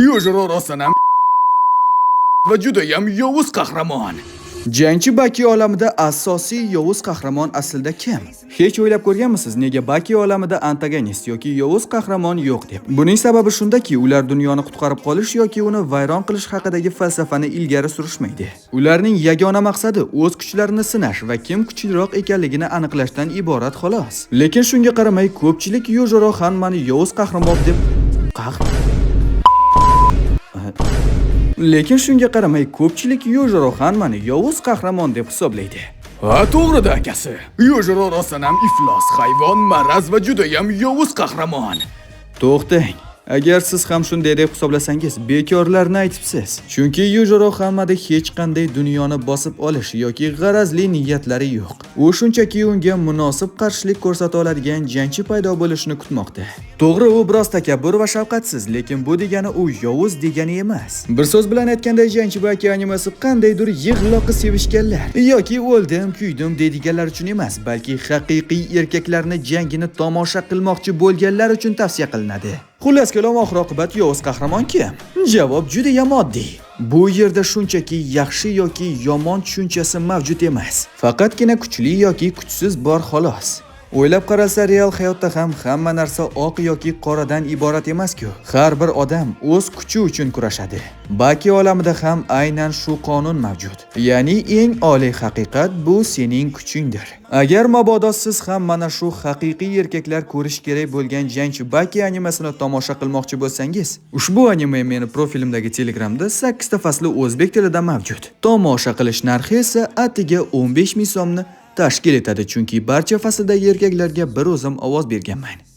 Yujiro rostdan va judayam yovuz qahramon. Jangchi Baki olamida asosiy yovuz qahramon aslida kim? Hech o'ylab ko'rganmisiz, nega Baki olamida antagonist yoki yovuz qahramon yo'q deb? Buning sababi shundaki, ular dunyoni qutqarib qolish yoki uni vayron qilish haqidagi falsafani ilgari surishmaydi. Ularning yagona maqsadi o'z kuchlarini sinash va kim kuchliroq ekanligini aniqlashdan iborat, xolos. Lekin shunga qaramay ko'pchilik Yujiro Hanmani yovuz qahramon deb qah Lekin shunga qaramay ko'pchilik Yujiro Hanmani yovuz qahramon deb hisoblaydi. Ha, to'g'rida akasi. Yujiro rostdan ham iflos hayvon, maraz va judayam yovuz qahramon. To'xtang. Agar siz ham shunday deb hisoblasangiz, bekorlarni aytibsiz. Chunki Yujiro Hanmada hech qanday dunyoni bosib olish yoki g'arazli niyatlari yo'q. U shunchaki unga munosib qarshilik ko'rsata oladigan jangchi paydo bo'lishini kutmoqda. To'g'ri, u biroz takabbur va shafqatsiz, lekin bu degani u yovuz degani emas. Bir so'z bilan aytganda, Jangchi Baki animasi qandaydir yig'loqi sevishganlar yoki o'ldim, kuydim deydiganlar uchun emas, balki haqiqiy erkaklarni jangini tomosha qilmoqchi bo'lganlar uchun tavsiya qilinadi. Xullas kalom, oxir oqibat yovuz qahramon kim? Javob juda ham oddiy. Bu yerda shunchaki yaxshi yoki yomon tushunchasi mavjud emas. Faqatgina kuchli yoki kuchsiz bor, xolos. O'ylab qaralsa, real hayotda ham hamma narsa oq yoki qoradan iborat emas-ku. Har bir odam o'z kuchi uchun kurashadi. Baki olamida ham aynan shu qonun mavjud. Ya'ni eng oliy haqiqat bu sening kuchingdir. Agar mabodo siz ham mana shu haqiqiy erkaklar ko'rish kerak bo'lgan Jangchi Baki animasini tomosha qilmoqchi bo'lsangiz, ushbu anime meni profilimdagi Telegramda 8 ta fasli o'zbek tilida mavjud. Tomosha qilish narxi esa atiga 15 ming so'mni tashkil etadi, chunki barcha fasldagi erkaklarga bir o'zim ovoz berganman.